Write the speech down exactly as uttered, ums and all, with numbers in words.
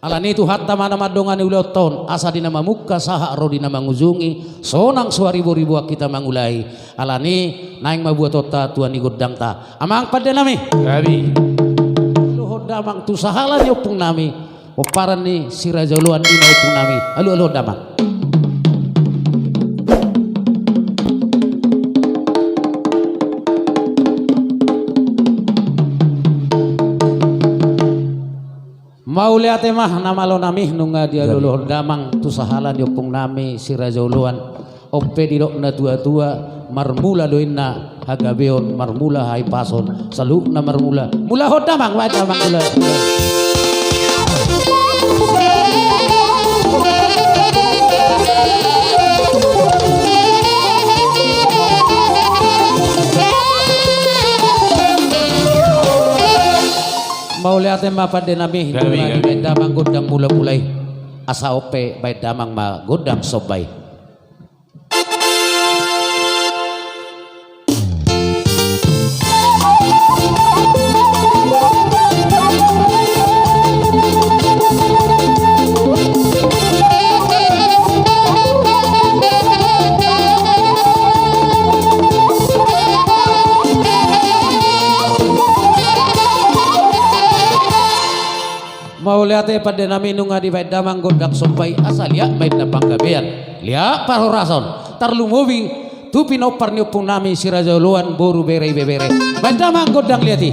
Alani Tuhanta ma na mandongani ulaonta on, asa di na mamungka sahat ro di na mangujungi, sonang so ariboriboan hita mangulahi. Alani naeng ma buatonta tua ni gondangta. Amang pande nami. Gabe. Alualuhon damang tu sahala ni ompung nami. Pomparan ni Si Raja Oloan i ma ompung nami. Alualuhon damang. Mauliate ma na malo nami nunga dialualuhon damang tu sahala ni ompung nami Si Raja Oloan. On pe didok na tuatua, marmula do inna hagabeon, marmula hahipason, saluhutna marmula. Mulahon damang, baen damang mula. Mauliate ma pande nami, gabe, nunga gabe. Dibaen damang gondang mulamula i. Asa on pe baen damang ma gondang somba i. Mauliate pande nami, nunga dibaen damang gondang somba i, asa liat ma inna panggabean, liat parhorason, tarlumobi tu pinompar ni ompung nami Si Raja Oloan, boru, bere, ibebere. Baen damang gondang liat i.